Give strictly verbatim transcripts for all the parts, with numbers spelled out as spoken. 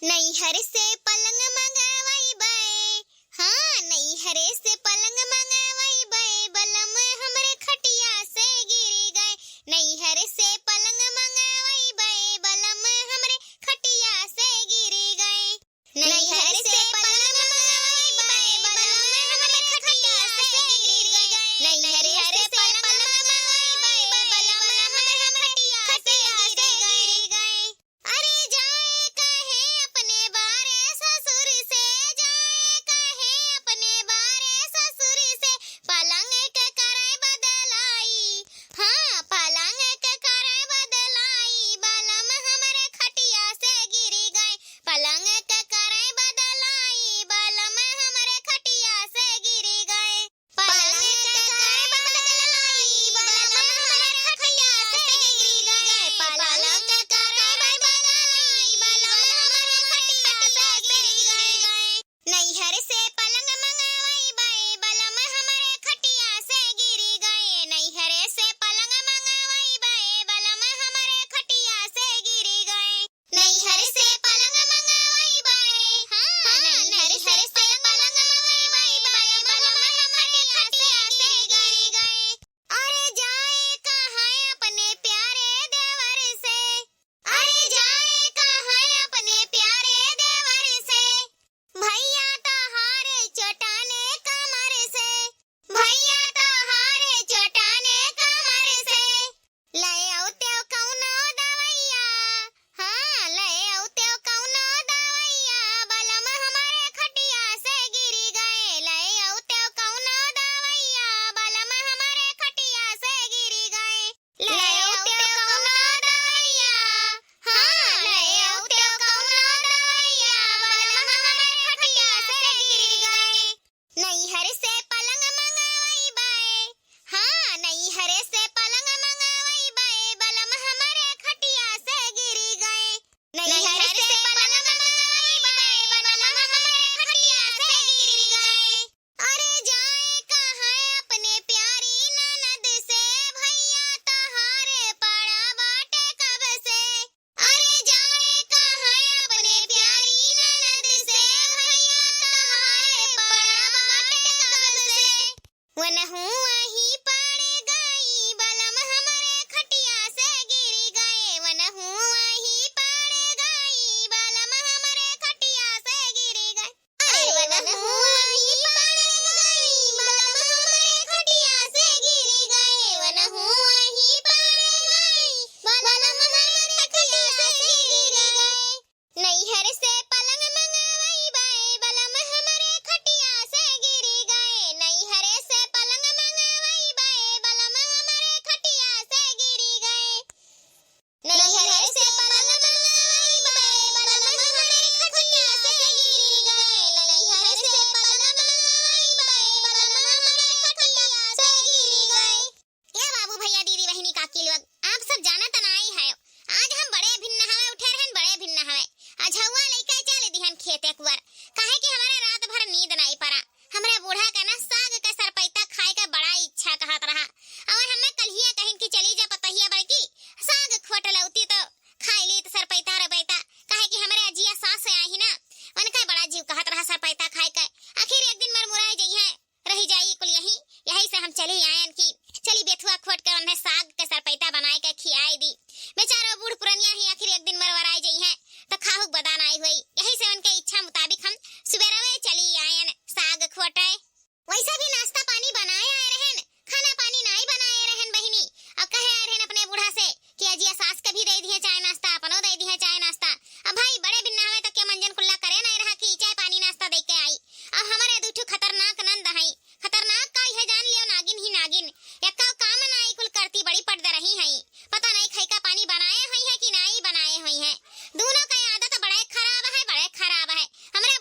नैहर से पलंग मंगवइबे, हाँ, नैहरे से पलंग मंगवइबे, बलम हमरे खटिया से गिर गए। नैहर से पलंग मंगवइबे, बलम हमरे खटिया से गिर गए। नैहर से पलंग मंगवइबे, बलम हमरे खटिया से गिर गए। नैहर से पलंग मंगवइबे, बलम हमरे खटिया से गिर गए। अरे जाए कहे अपने बारे ससुर से, जाए कहे अपने बारे ससुर से, पलंग के करे बदलाई, हाँ, पलंग के करे बदलाई, बलम हमरे खटिया से गिर गए, पलंग के करे बदलाई, बलम हमरे खटिया से गिर गए। पलंग के करे बदलाई, बलम हमरे खटिया से गिर गए। पलंग के करे बदलाई, बलम हमरे खटिया से गिर गए। नैहर से पलंग मंगवइबे, बलम हमरे खटिया से गिर गए। नैहर से पलंग मंगवइबे, बलम हमरे खटिया से गिर गए। नैहर से पलंग मंगवइबे, हाँ, नैहर से पलंग मंगवइबे, बलम हमरे खटिया से गिर गए। अरे जाए कहे अपने प्यारे देवर से, अरे जाए कहे अपने प्यारे देवर से, भैया तोहारे चोटाने कमर से, भैया तोहारे चोटाने कमर से, ले अउतेउ कउनो दवइया, हाँ, ले अउतेउ कउनो दवइया, बलम हमरे खटिया से गिर गए, ले अउतेउ कउनो दवइया, बलम हमरे खटिया से गिर गए, ले अउतेउ कउनो दवइया, हाँ, ले अउतेउ कउनो दवइया, बलम हमरे खटिया से गिर गए। नैहर से पलंग मंगवइबे, हाँ, नैहर से पलंग मंगवइबे, बलम हमरे खटिया से गिर गए। नैहर से पलंग मंगवइबे, बलम हमरे खटिया से गिर गए। अरे जाए कहे अपने प्यारी ननद से, भैया तोहारे पड़ा बाटे कब से। अरे जाए कहे अपने प्यारी ननद से, भैया तोहारे पड़ा बाटे कब से। वनहु वही पड़ गई, बलम हमरे खटिया से गिर गए। वनहु वही पड़ गई, बलम हमरे खटिया से गिर गए। अरे वनहु वही पड़ गई, बलम हमरे खटिया से गिर गए। वनहु वही पड़ गई, बलम हमरे खटिया से गिर गए। नैहर से पलंग मंगवइबे, बलम हमरे खटिया से गिर गए। नैहर से पलंग मंगवइबे, बलम हमरे खटिया से गिर गए। नैहर से पलंग मंगवइबे, बलम हमरे खटिया से गिर गए। नैहर से पलंग मंगवइबे, बलम हमरे खटिया से गिर गए। ए बाबू, भैया, दीदी, बहिनी, काकी लोग, आप सब जानत नाई है, आज हम बड़े भिन्न हवे उठे रहन, बड़े भिन्न हवे। अझउआ लइके चल दिहन खेते कुअर, काहे कि हमरा रात भर नींद नाई परा। हमरे बूढ़ा का ना साग के सरपैता खाए के बड़ा इच्छा कहत रहा। और हमें कल्हिया कहिन कि चली जा पतोहिया बड़की, साग खोट लौती तो खाई ली तो सरपैता रपैता, काहे कि हमरे अजिया सास से आई ना, उनका बड़ा जीव कहत रहा सरपैता खाए के। आखिर एक दिन मरमुराए जइहे, रही जाई कुल यही, यही से हम चली आयन कि चली बेथुआ खोट के उन्हें साग के सरपैता बनाए के खियाए दी। बेचारो बूढ़ पुरनिया ही, आखिर एक दिन मरवराए जइहे तो खाहुक बदा नाई होई। यही से उनके इच्छा मुताबिक हम सुबेरवे चली आयन साग खोटे। वैसे भी नाश्ता पानी बनाए आए रहन, खाना पानी नाई बनाए रहन बहिनी। अब कहे आए रहन अपने बूढ़ा से कि अजिया सास के भी दे दिहे चाय नाश्ता, अपनो दे दिहे चाय नाश्ता। अब भाई बड़े भिन्न हवे तो के मंजन कुल्ला करे नाई रहा कि चाय पानी नाश्ता दे के आई। अब हमारे दू ठो खतरनाक नंद हई, खतरनाक का है जान लियो, नागिन ही नागिन। एक्का काम नाई कुल करती, बड़ी पटदरही हई। पता नाई खैका पानी बनाए होइहे कि नाई बनाए होइहे। दोनों का आदत बड़े खराब है, बड़े खराब है। हमरे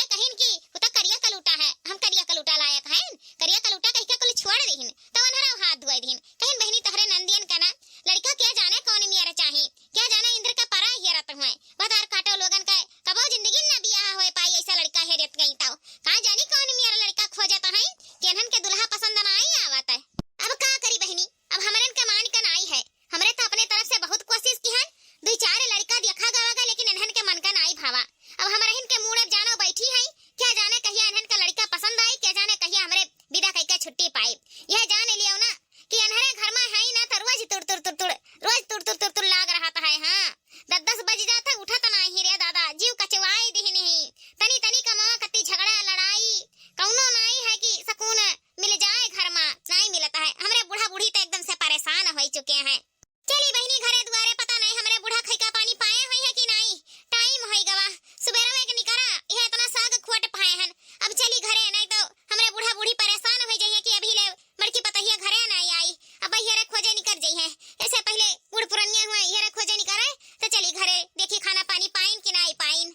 कहिन कि उ त करिया कलूटा है, हम करिया कलूटा लायक हैं, करिया कलूटा कहिके कुल छोड़ दिहिन। त ओनहरा हाथ धोए दिहिन। कहिन बहिनी तोहरे नंदियन का ना लड़िका के जाने कौन मेर चाही, के जाने इंद्र का परा हेरत हुए। भतार काटो लोगन का कबो जिंदगी न बियाह होए पाई, ऐसा लड़िका हेरत गई तौ। का जानी कौन मेर लड़िका खोजत हैं कि इन्हन के दुल्हा पसंद ना आई आवत है। अब का करी बहिनी, अब हमरन के मान के नाई है। हमरे त अपने तरफ से बहुत कोशिश किहन, दुई चार लड़िका देखा गवा गा, लेकिन इन्हन के मन का नाई भावा। अब हमरहिन के मूड़ अब जानो बैठी है, क्या जाने कहिया इन्हन का लड़िका पसंद आई, क्या जाने कहिया हमरे विदा कइके छुट्टी पाई। यह जान लियो ना कि इन्हरे घर में है ना त रोज तुर तुर तुर तुर, रोज तुर तुर तुर तुर लाग रहत है। हाँ, दस दस बज जात है, उठत नाहीं रे दादा, जीव कचवाई दिहिन ही। तनी तनी कमवा कती झगड़ा लड़ाई, कौनो नाई है कि सकून मिल जाए घर मा, नाई मिलत है। हमरे बूढ़ा बूढ़ी त एकदम से परेशान होइ चुके हैं। चली बहिनी घरे दुआरे, पता नाई हमरे बूढ़ा खइका पानी पाए होइहैं कि नाई। टाइम होइ गवा, सुबेरवे के निकरा, यह इतना साग खोट पाए हन। अब चली घरे, नाई तो हमरे बूढ़ा बूढ़ी परेशान होइ जइहैं कि अभी ले बड़की पतहिया घरे नाई आई। अब इहरे खोजे निकर जइहैं। ऐसे पहिले बूढ़ पुरनिया हुआ, इहरे खोजे निकरे, तो चली घरे, देखी खाना पानी पाइन कि नाई पाइन।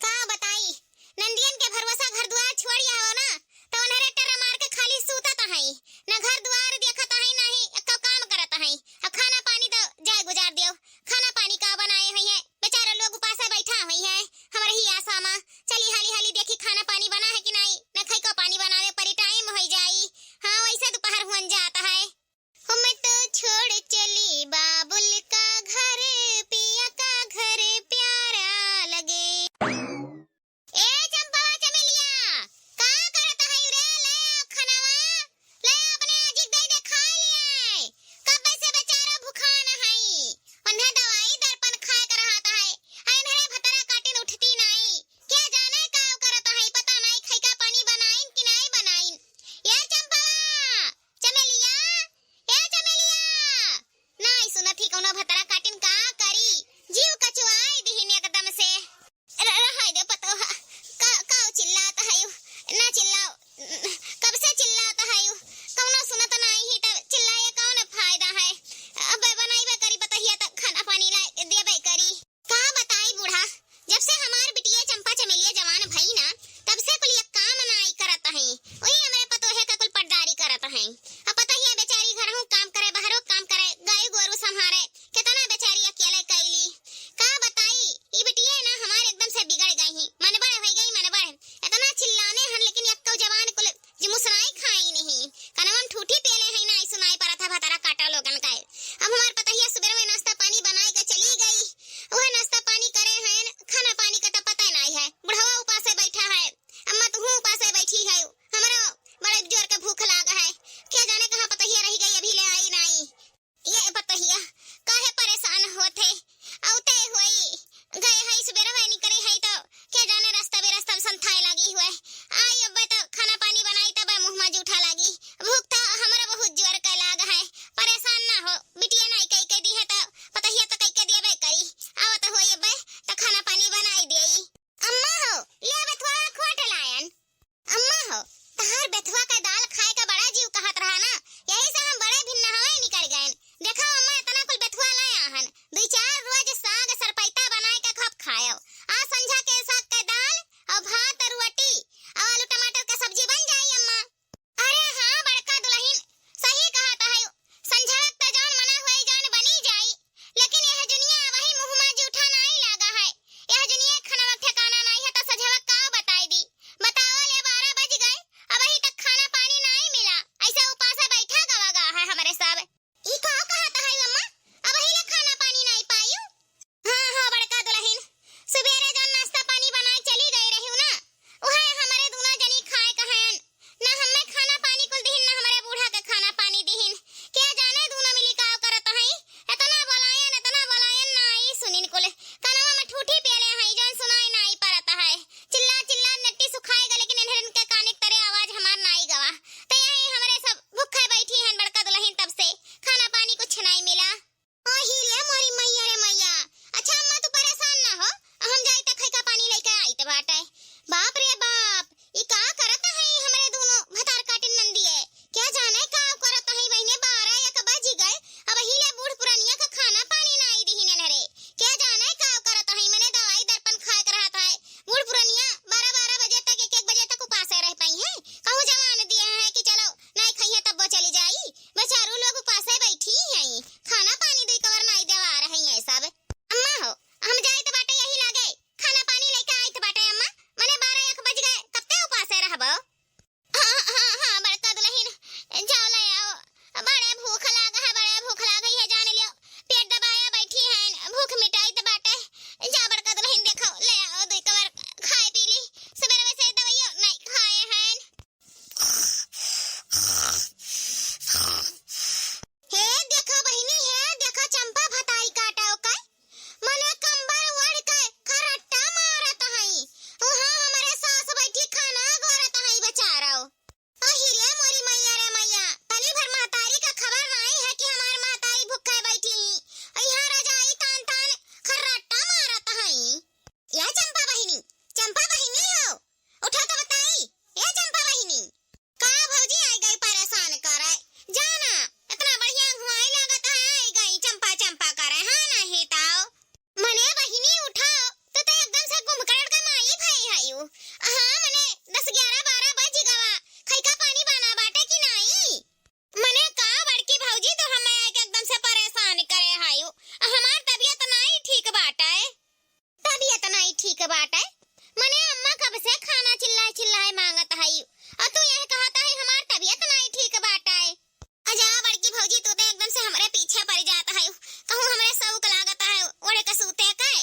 का बताई, नंदियन के भरोसा घर दुआर छोड़ी आवो ना, तो उन्हरे टर्रा मार के खाली सूतत हई। न घर दुआर देखत हई, ना ही एक्को काम करत हई। अब खाना पानी तो जाए गुजार दियो, खाना पानी का बनाए होइहैं, बेचारा लोग उपासे बैठा होइहैं, हमरे ही आसा मा। चली हाली हाली देखी खाना पानी बना है कि नाई, न खइको पानी बनावे परी, टाइम होइ जाई। हाँ, वैसे दोपहर हुअन जात है। हम तो छोड़ चली बाबुल का घर, पिया का घर प्यारा लगे। ए चंपवा चमेलिया, का करत हई रे? ले आ खनवा, ले आ, अपने आजी के दे दे, खाए ले आए। कब्बे से बेचारा भुखान हई, उन्हें दवाई दर्पण खाए के रहत है। आ इन्हरे भतरा काटिन उठती नाई, क्या जाने का करत हई, पता नाई खइका पानी बनाइन कि नाई बनाइन। ए चंपवा, चमेलिया, ए चमेलिया, नाई सुनत ही कौनो भतरा काटिन, का करी, जीव कचुआई दिहिन एकदम से। र-, रहै दे पतोहा, का, का चिल्लात हयू, ना चिल्लाओ, कब से चिल्लात हयू, कौनो सुनत नाई ही तब चिल्लाए कौन फायदा है। अब बनइबे करी पतहिया त खाना पानी लाए देबे करी। का बताई बूढ़ा, जब से हमार बिटिया चंपा चमेलिया जवान भई ना, तब से कुल एक काम नाई करत हई। वही हमरे पतोहे का कुल पटदारी करत हई। अब पतोहिया बेचारी घरहू काम करे, बहरो काम करे, गाय गोरू संभारे, केतना बेचारी अकेले कैली। का बताई, ई बिटिया ना हमार एकदम से बिगड़ गई ही, मनबढ़ होइ गई, मनबढ़। एतना चिल्लाने हन, लेकिन एक्को जवान कुल जिमुसराई खाई नहीं, कनवन ठूठी पेले है, नाई सुनाई परत है भतरा काटा लोगन का। अब हमार पतहिया सुबेर में नाश्ता पानी बनाए के चली गई, वह नाश्ता पानी करे हैं, खाना पानी का तो पता नाई है। बुढ़वा उपासे बैठा है, अम्मा तुहू उपासे बैठी है, हमरा बड़े जोर के भूख लाग है, क्या जाने कहाँ पतहिया रही गई, अभी ले आई नाई। ये पतहिया काहे परेशान होत है? औते होई, गए है सुबेर होए निकरे है तो के जाने रास्ता बेरास्ता में संथाए लागी हुए। आई अब्बे तो खाना पानी बनाई तब मुँह मा जूठा लागी। भूख तो हमरा बहुत जोर के लाग है। परेशान ना हो, बिटिया नाई कई के दी है तो पतहिया तो कई के दियबे करी। आवत होई अब्बे तो खाना पानी बनाई देई। अम्मा हो, ले अबे थोड़ा खोट लायन। अम्मा हो, तहार बेथुआ का दाल खाए का बड़ा जीव कहत रहा ना, यही से हम बड़े भिन्न हवाई निकल गए। देखो अम्मा, इतना कुल बेथुआ लाया हन, दुई चार रोज साग सरपैता बनाए के खूब खायो। आ संझा के साग के दाल और भात और रोटी हई। अउ तू यह कहत है हमार तबियत नाई ठीक बाटे। अजा बड़की भौजी, तू तो एकदम से हमरे पीछे पड़ जात है। कहूँ हमरे शौक लागत है ओढ़ के सूते के।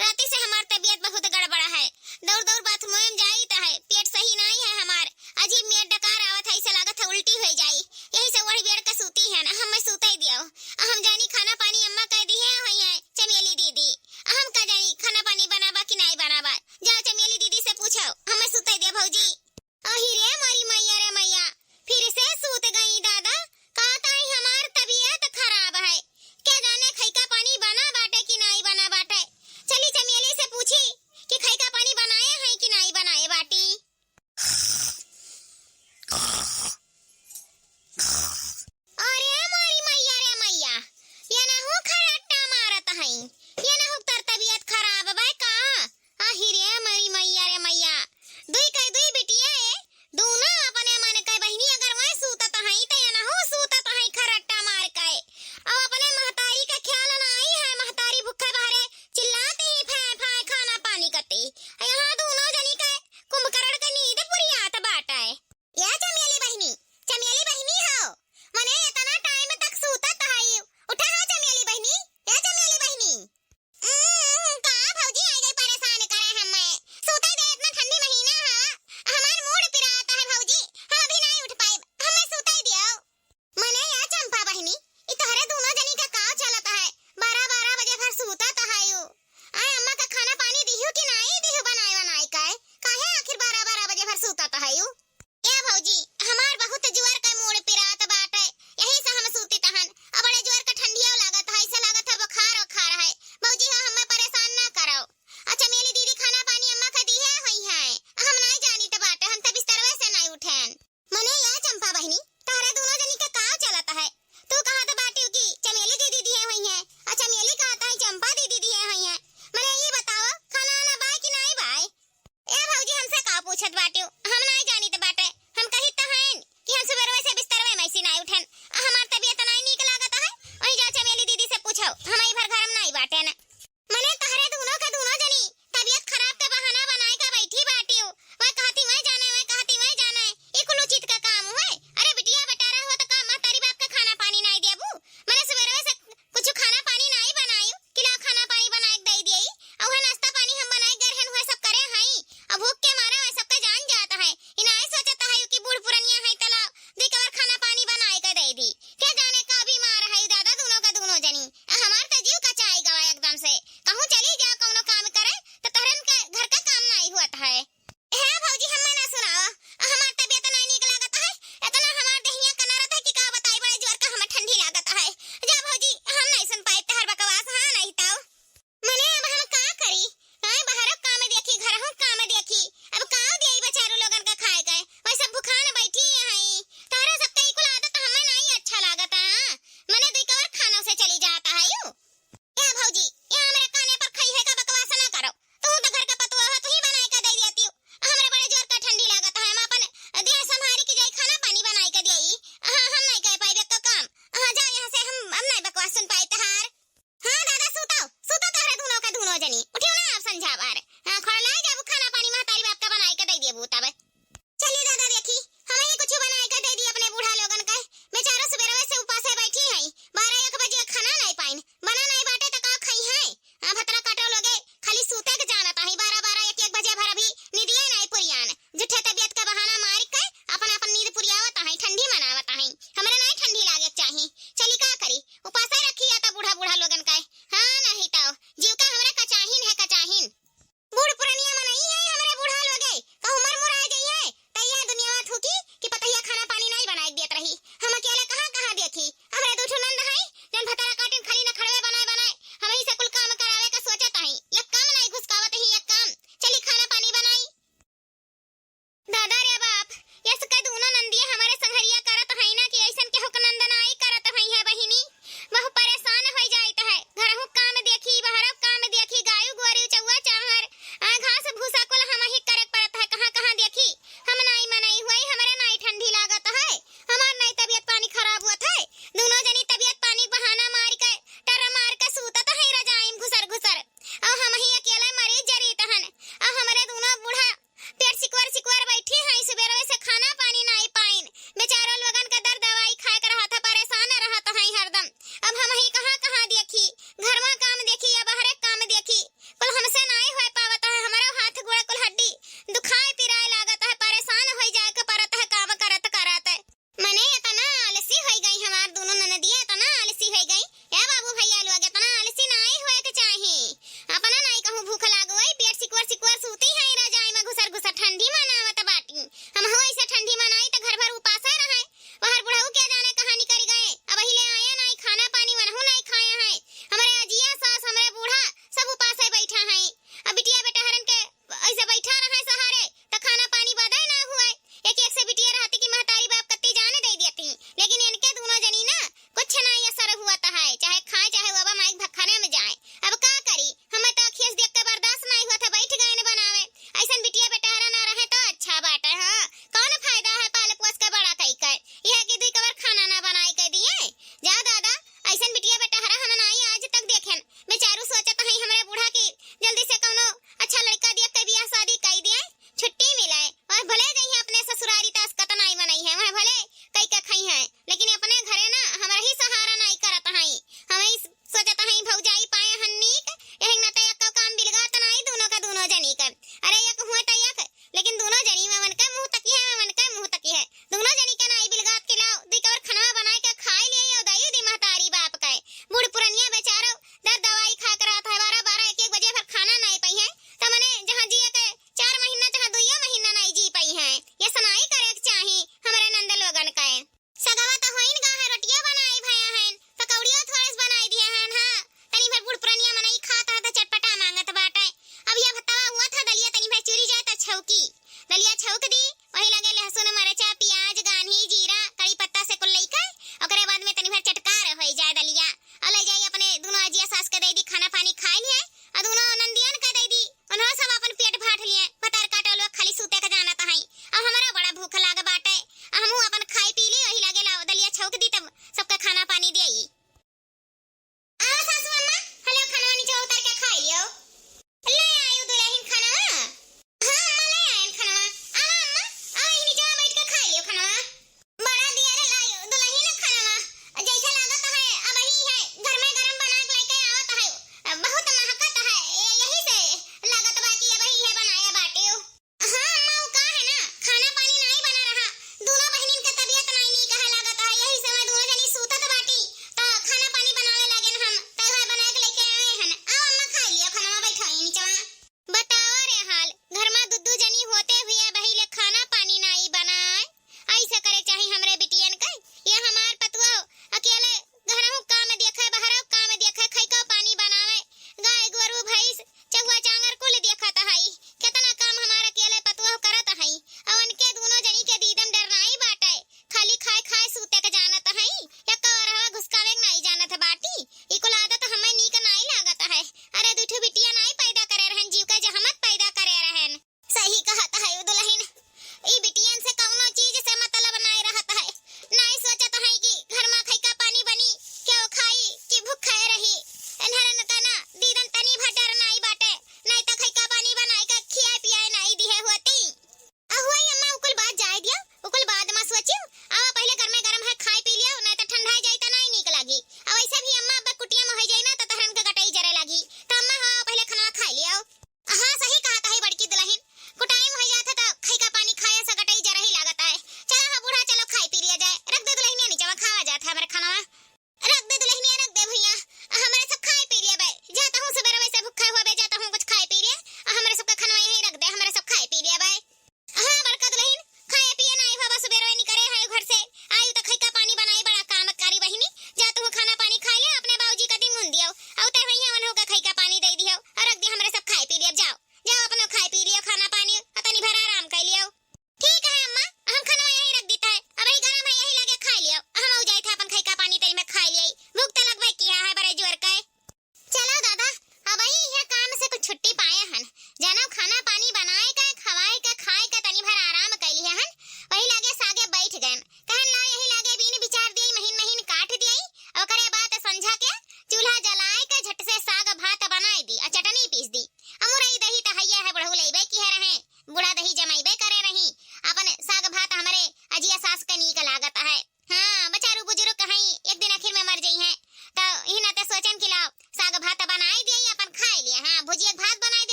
राती से हमार तबियत बहुत गड़बड़ है। दौड़ दौड़ बाथरूम में जाइत है, पेट सही नाई है हमार। अजीब मेर डकार आवत है, ऐसे लागत है उल्टी हो जाई। यही से ओढ़ बेड़ के सूती है ना, हमें सूते दियो। आ हम जानी खाना पानी अम्मा कह दी है, वही है चमेली दीदी। आ हम का जानी खाना पानी बनाबा कि नाई बनाबा। जाओ चमेली दीदी से पूछो, हमें सूते दियो भौजी। अहि रे मोरी मैया रे मैया, फिर से सूत गई दादा। का ताई हमार तबियत खराब है, के जाने खइका पानी बना बाटे कि नाई बना बाटे। चली चमेली से पूछी कि खइका पानी बनाए हैं कि नाई बनाए बाटी। अरे मोरी मैया रे मैया, ये नहु खरट्टा मारत हई, ये नहु तर तबियत खराब बा का? आहि रे मोरी मैया रे मैया, दुई कई दुई बिटिया ए, दूनो अपने मन के बहिनी अगर वह सूतत हई त ये नहु सूतत हई खरट्टा मार के। अब अपने महतारी का ख्याल नाई है, महतारी भूखे बहरे चिल्लाती ही फै फै खाना पानी कती। यहाँ दूनो जनी के कुंभकर्ण के नींद पुरियात बाटे। या चमेली बहिनी, चमेली बहिनी हो, मने इतना टाइम तक सूतत हई, उठा हो चमेली बहिनी, या चमेली बहिनी। उम्म, का भौजी आई गई परेशान करे हमें, सूते दे, इतना ठंडी महीना है, हमार मूड पिरात है भौजी, हम अभी नहीं उठ पाए, हमें सूते दियो। मने या चंपा बहिनी, ई तोहरे दूनो जनी का का चलत है? बारह बारह बजे भर सूतत है यू। आय अम्मा का खाना पानी दिहू कि नाई दिहू बनाए बनाए के? काहे आखिर बारह बारह बजे भर सूतत है यू? ए भौजी, हमार बहुत जुअर के मूड़ पिरात बाटे, यही से हम सूतित हन। अब बड़े जुअर के ठंडियो लागत है, ऐसे लागत है बुखार उखार है। भौजी हो, हमें परेशान ना करो। अच्छा चमेली दीदी खाना पानी अम्मा का दिहे हुई है, हम नाई जानित बाटे, हम तो बिस्तरवे से नाई उठेन। मने या चंपा बहिनी, तोहरा दूनो जनी के का चलत है? तू कहत बाटिउ कि चमेली दीदी दिहे हुई है, आ चमेली कहत है चंपा दीदी दिहे हुई है। मने ई बताओ, खाना आना बाय कि नाई बाय? ए भौजी, हमसे का पूछत बाटिउ? हम नाई जानित बा।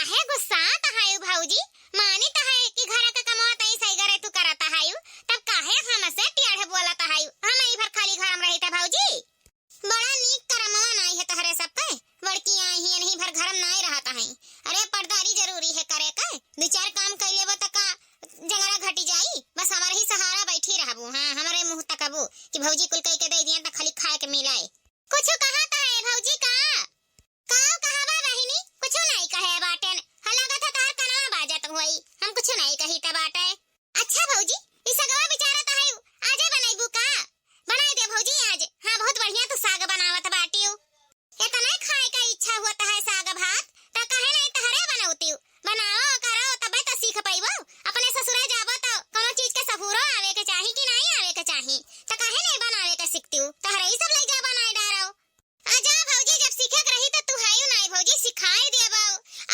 काहे गुस्सात हयू भौजी? मानित है कि घर का कमवा तई सही करे तू करत हयू, तब काहे हमसे टेढ़ बोलत हयू? हम ई भर खाली घर में रहित है भौजी। बड़ा नीक करमवा नाई है तहरे सबके, बड़की आई ही नहीं भर घर में नाई रहत है। अरे पर्दारी जरूरी है करे के, दो चार काम कइ लेबो त का जंगरा घटी जाई? बस हमरे ही सहारा बैठी रहबू, हाँ, हमरे मुँह तकबू कि भौजी कुल कइ के दे दिया त खाली खाए के मिले। कुछ कहत है भौजी का? काऊ कहबा बहिनी, कुछो नाई कहे बाटेन। हाँ, लागत है तहार कनवा बाजत होई। हम कुछो नाई कही त बाटे। अच्छा भौजी, ई सगवा बिचारत हयू, आजे बनइबू का? बनाई दे भौजी आज। हाँ, बहुत बढ़िया तू साग बनावत बाटियू। एतना खाए का इच्छा होत है साग भात, त काहे नाई तहरे बनौतियू? बनाओ करो, तबे त सीख पइबो। अपने ससुरे जाबो त कौनो चीज के सफूरो आवे के चाही कि नाई आवे के चाही? त काहे नाई बनावे के सीखतियू? तहरे ही सब लइ जा बनाए डारो। आ जा भौजी, जब सीखे के रही त तू हयू नाई भौजी, सिखाई देबो।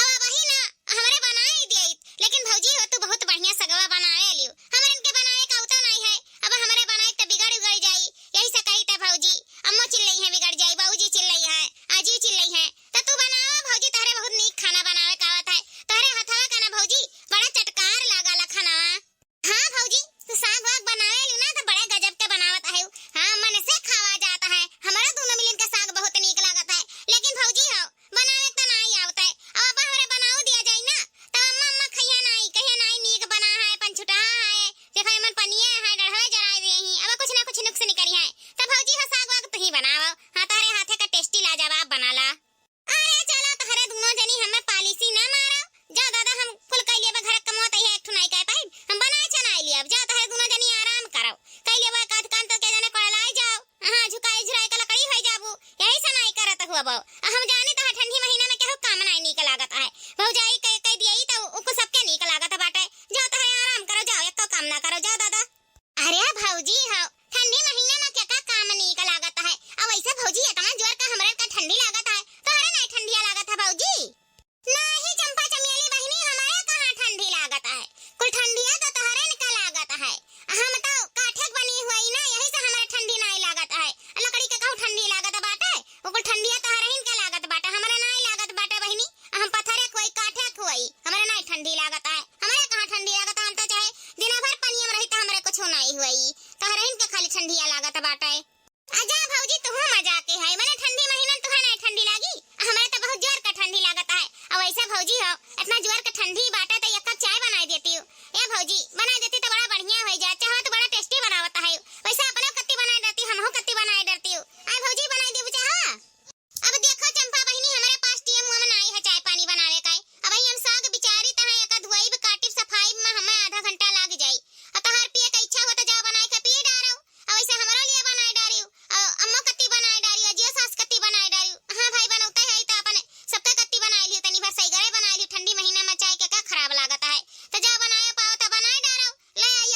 अब वही ना हमरे बनाई देइत, लेकिन भौजी हो तू बहुत बढ़िया सगवा बनावे लियो। हमरे इनके बनावे का उता नाई है, अब हमरे बनाई त बिगड़ उगड़ जाई। यही से कही त भौजी, अम्मो चिल्लई है बिगड़ जाई, बाबूजी चिल्लई है, आजी चिल्लई है। त तू बनावा भौजी, तहरे बहुत नीक खाना बनावे का आवत है। तहरे हथवा का ना भौजी, बड़ा चटकार लागला खानावा। हाँ भौजी, तू साग वाग बनावे लू ना त बड़े गजब के बनावत है। हाँ, मन से खावा जात है। हमरा दोनों मिलिन के साग बहुत नीक लागत है। लेकिन भौजी हो, बनावे त नाई आवत है। अब अब्बा हमरे बनाऊ दिया जाई ना, तब अम्मा, अम्मा खइया नाई, कहिया नाई नीक बना है, पनछुटहा है, देखा एमन पनिया है, डढ़वे जराए दे ही। अब कुछ ना कुछ नुक्स निकरी है। तब भौजी हो साग वाग तू ही बनावा। हाँ, तहरे हाथे का tasty लाजवाब बनाला। अरे चला तहरे दुनो जनी हमें policy ना मारा। जा दादा, हम कुल कइ लेबे घर के कमवा, तइहे एक ठो नाई कइ पाइब। हम बनाए चनाए लियब। जा तहरे दुनो जनी आराम करो। कइ लेबे एक आध काम तो के जने कोड़लाए जाओ। हाँ, झुकाए झुराए का लकड़ी होइ जाबू। यही से नाई करत हुआ बो। आ हम जानी तहर ठंडी महीना में केहू काम नाई नीक लागत है। भौजाई कइ, कइ दियई त उनको सबके नीक लागत बाटे। जाओ तहरे आराम करो, जाओ एको काम ना करो, जाओ दादा। अरे भौजी हो, ठंडी महीना में केका काम नीक लागत है? अब वैसे भौजी इतना जोर का हमरे का ठंडी लागत है, तोहरे नहीं ठंडिया लागत है भौजी? नहीं चंपा चमेली बहिनी, हमारे कहाँ ठंडी लागत है? कुल ठंडिया तो तोहरे न का लागत है। हम तो काठे के बनी हुई ना, यही से हमारे ठंडी नहीं लागत है। लकड़ी के कहूँ ठंडी लागत बाटे? वो कुल ठंडिया तोहरे ही न का लागत बाटे, हमारे नहीं लागत बाटे बहिनी। हम पत्थरे कोई काठे कोई, हमरे नहीं ठंडी लागत है। हमरे कहाँ ठंडी लागत है, हम तो चाहे दिना भर पनिया में रही त हमरे कुछ नहीं हुई, तोहरे ही न के खाली ठंडिया लागत बाटे। आ जा भौजी, तुहू मजाक के है, मने ठंडी महीना में तुहे नहीं ठंडी लागी, हमरे तो बहुत जोर का ठंडी लागत है। अब वैसे भौजी हो, इतना जोर का ठंडी बाटे तो एक कप चाय बनाई देती हूँ। ए भौजी, बनाई देती तो बड़ा बढ़िया हो जाए, चाहो तो बड़ा tasty बनावत है। वैसे अपने कत्ती बनाई देती, हमहू कत्ती बनाई देती हूँ। आए भौजी, बनाई देबू चाहो? अब देखो चंपा बहिनी, हमरे पास टीएम उएम नाई है चाय पानी बनावे का। अब ही हम साग बिचारी तहाँ एका धुआई काटिब सफाई में हमें आधा घंटा लाग जाई। अब तहार पिए का इच्छा हो तो जाओ बनाए के पिए डारो। अब ऐसे हमरो लिए बनाए डारियो। अब अम्मो कत्ती बनाए डारियो, जियो सास कत्ती बनाए डारियो। हाँ भाई बनौते है तो अपने सबका कत्ती बनाए लियो, तनी भर सही गरे बनाए लियो। ठंडी महीना में चाय के का खराब लागत है, तो जाओ बनाए पाओ तो बनाए डारो। ले आई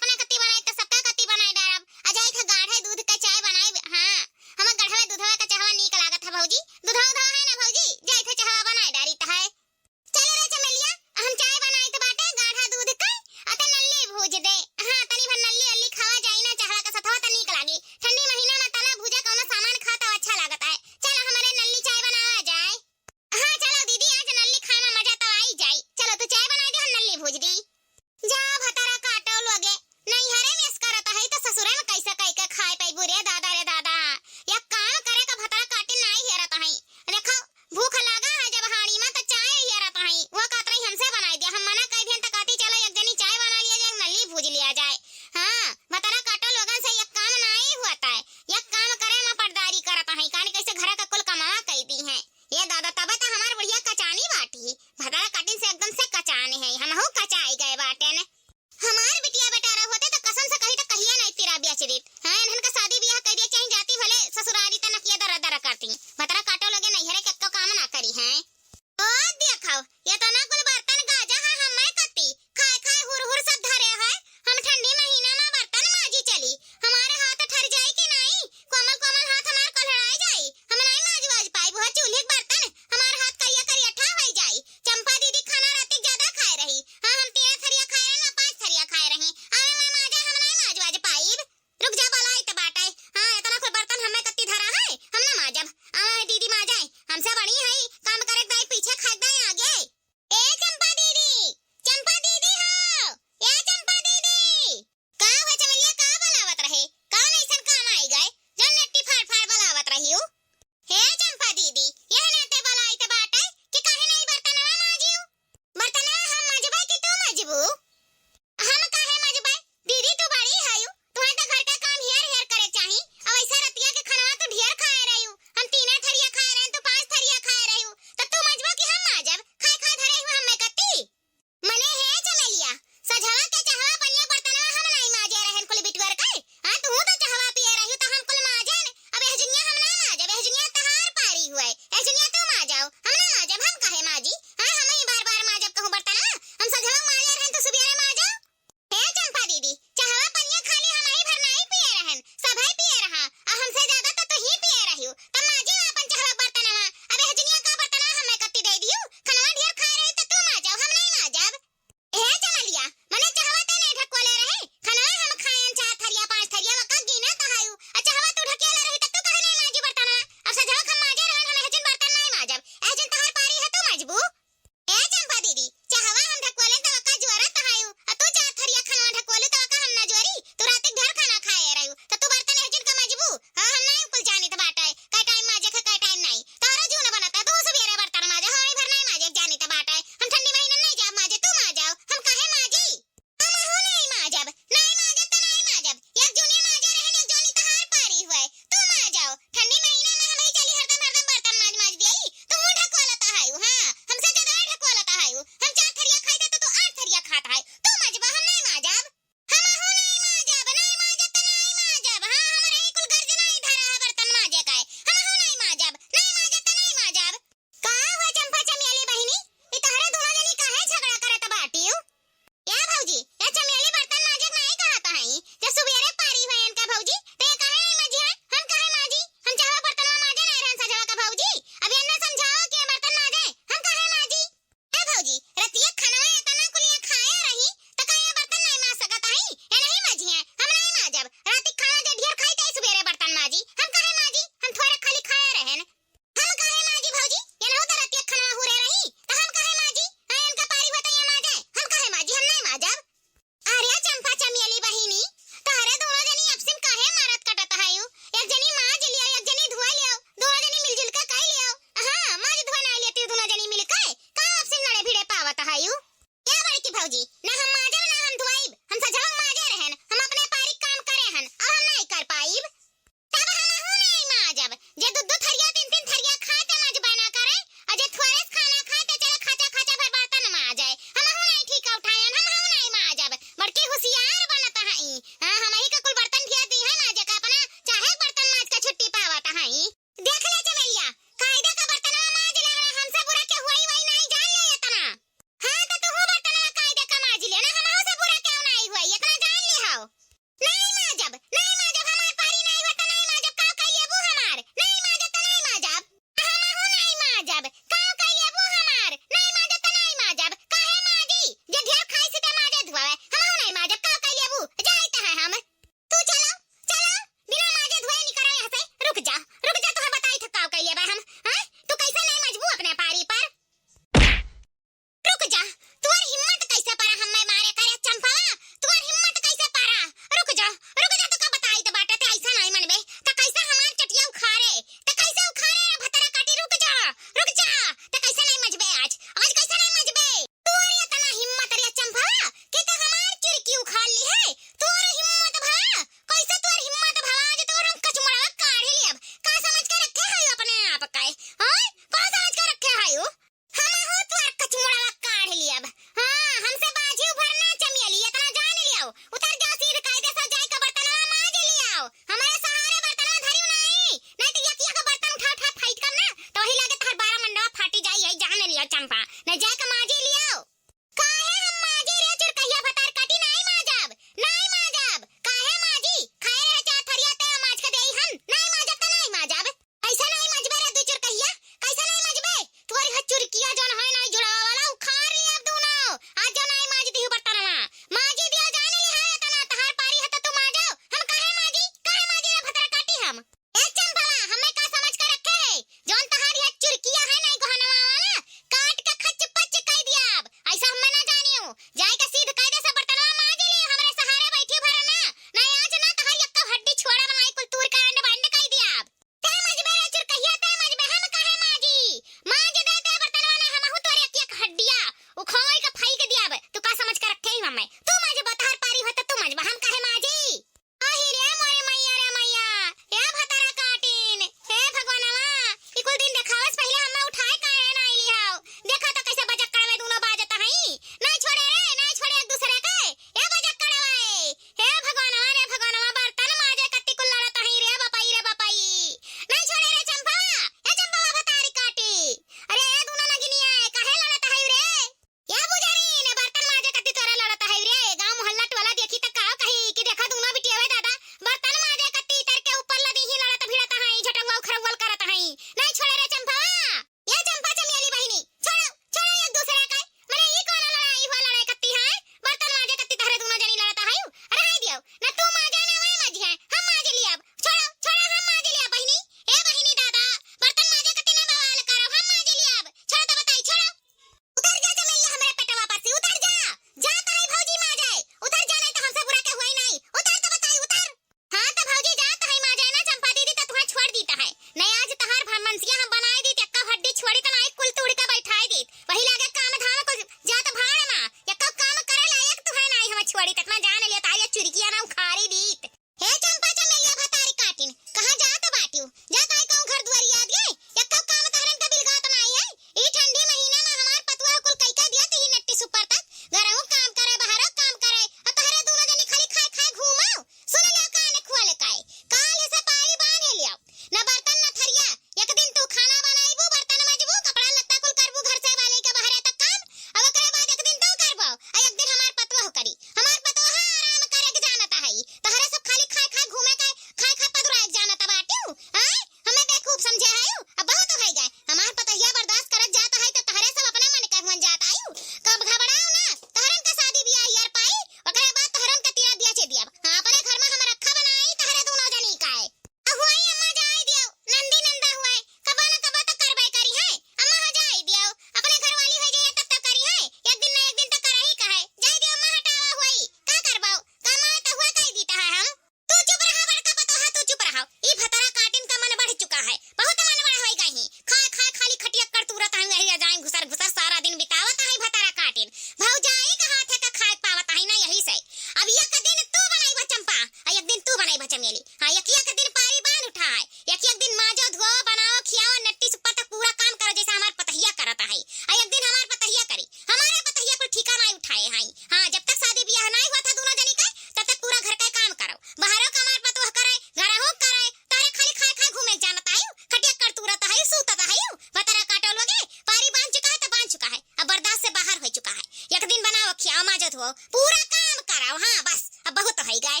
ई भतरा काटिन का मन बढ़ चुका है, बहुत मन बढ़ होई गई ही। खाए खाए खाली खटियक्कड़ तूरत हैं, यही रजाई घुसर घुसर सारा दिन बितावत हैं भतरा काटिन। भौजाई का हाथे का खाए पावत हैं ना, यही से। अब एक दिन तू बनाई बा चंपा, आ एक दिन तू बनाई बा चमेली। हाँ, एक एक दिन पारी बांध उठाए, एक एक दिन माजो धोओ, बनाओ, खियाओ, नट्टी सुप्पर तक पूरा काम करो, जैसे हमार पतहिया करत है। आ एक दिन हमार पतहिया करी, हमारे पतहिया कुल ठीका नाई उठाए हैं। हाँ, जब तक शादी बियाह नाई हुआ था दोनों जनी के, तब तक पूरा घर का काम करो, बाहरों का हमार पतोह करे, घरहू करे, तारे खाली खाए खाए घूमे जानत आयु, खटियक्कड़ तूरत है, सूतत है, भतरा काटो लोगे, पारी बांध चुका है तो बांध चुका है, अब बर्दाश्त से बाहर हो चुका है। एक दिन बनाओ, खियाओ, माजो धोओ, पूरा काम कराओ। हाँ, बस, अब बहुत होई गए।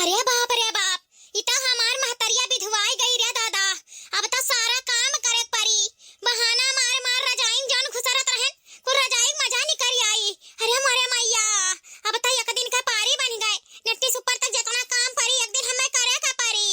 अरे बाप रे बाप, ई तो हमार महतरिया बिधुआई गई रे दादा। अब तो सारा काम करे परी। बहाना मार मार रजाई में जौन घुसरत रहन, कुल रजाई में मजा निकल आई। अरे मोरे मैया, अब तो एक दिन का पारी बन गए। नट्टी सुप्पर तक जितना काम परी, एक दिन हमें करे का परी।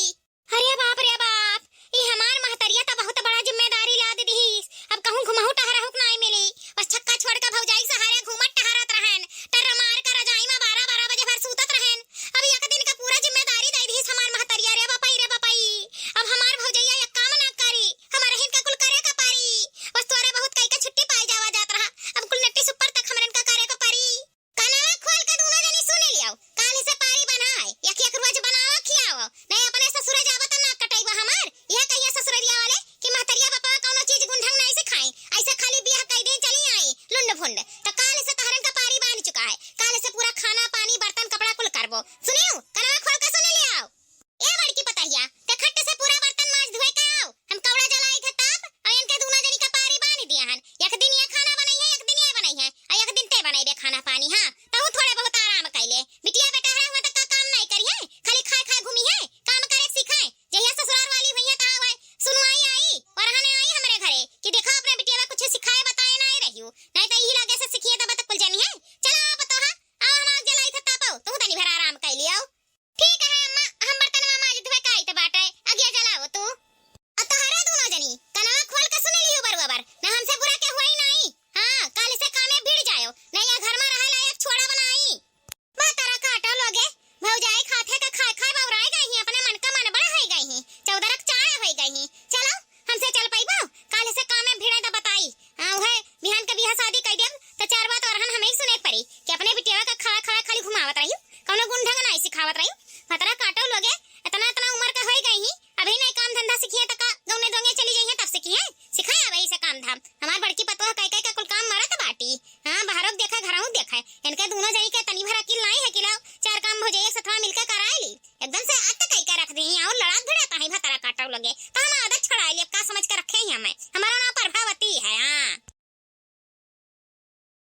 अरे बाप रे बाप, ई हमार महतरिया त बहुत बड़ा जिम्मेदारी लाद दिहिस। अब कहूँ घुमहू टहरहू के नाई मिली। बस छक्का छोड़ के भौजाई सहारे घूमत टहरत रहन। टर्र मार के रजाई में बारह बारह बजे भर सूतत रहन। अब एक दिन का पूरा जिम्मेदारी दे दिहिस हमार महतरिया। रे बपई, रे बपई, अब हमार भौजैया एक काम ना करी, हमरे हिन का कुल करे का परी। बस तोरे बहुत कई के छुट्टी पाई जावा जात रहा, अब कुल नट्टी सुप्पर तक हमरे हिन का करे का परी। कनवा खोल के दूनो जनी सुन लियो, काल से पारी बन्हाए, एक एक रोज बनाओ खियाओ, नहीं अपने ससुरे जाबो त नाक कटइबो हमार। यह कहिया ससुररिया वाले कि महतरिया बपवा कौनो चीज गुण ढंग नहीं सिखाई, ऐसे खाली बियाह कई दिन चली आई लुंड फुंड। त काल से तहरन का पारी बांध चुका है, काल से पूरा खाना पानी बर्तन कपड़ा कुल करबो। सुनियो, कनवा खोल के सुन लियो। ए बड़की पतहिया, ते खट्ट से पूरा बर्तन माज धोए के आओ। हम कौड़ा जलाई थे तब, और इनके दूनो जनी का पारी बांध दिया हन। एक दिन ये खाना बनाई है, एक दिन ये बनाई है, और एक दिन ते बनाई बे खाना पानी। हाँ, तहु थोड़े बहुत आराम कर ले। बिटिया बेटा है हुआ तो का काम नहीं करी है, खाली खाए खाए घूमी है, काम करे सीखे। जहिया ससुराल वाली हुई है तहाँ वह सुनवाई आई, और रहने आई हमरे घरे कि देखा अपने बिटिया में कुछ सिखाए बताए ना आई रही हो, नहीं तो यही लगे से सीखिए तब तक कुल जनी है। चलो आप तो हाँ, आओ हम आग जलाई थे तापो, तू तनी भर आराम कर लियो। ठीक है अम्मा, हम बर्तनवा माज धोए का आइत बाटे, अगिया जलाओ तू। आ तोहरे दूनो जनी कनवा खोल के सुन लियो बरुआ बर, ना हमसे बुरा के हुई नहीं। हाँ, काल से कामे भिड़ जायो, नहीं या घर में रहे लायक छोड़ा बनाई। बा तारा काटो लोगे, भौजाई खाथे का खाए खाए बौराए गई ही, अपने मन का मन बड़ा होई गई ही, चौदरक चाय होई गई ही। चलो, हमसे चल पइबो? काल से काम में भिड़े त बताई। हाँ, उहे बिहान के बियाह शादी कई देब, त चार बात और हन हमें ही सुने पड़ी कि अपने बिटिया का खड़ा खड़ा खाली घुमावत रही, कौनो गुण ढंग नहीं सिखावत रही। भतरा काटो लोगे, इतना इतना उम्र का होई गई ही, अभी नहीं काम धंधा सीखिए त का गौने दोंगे चली जाइए तब सीखिए, सिखाए अब से काम धाम। हमार बड़की पतोह कई कई के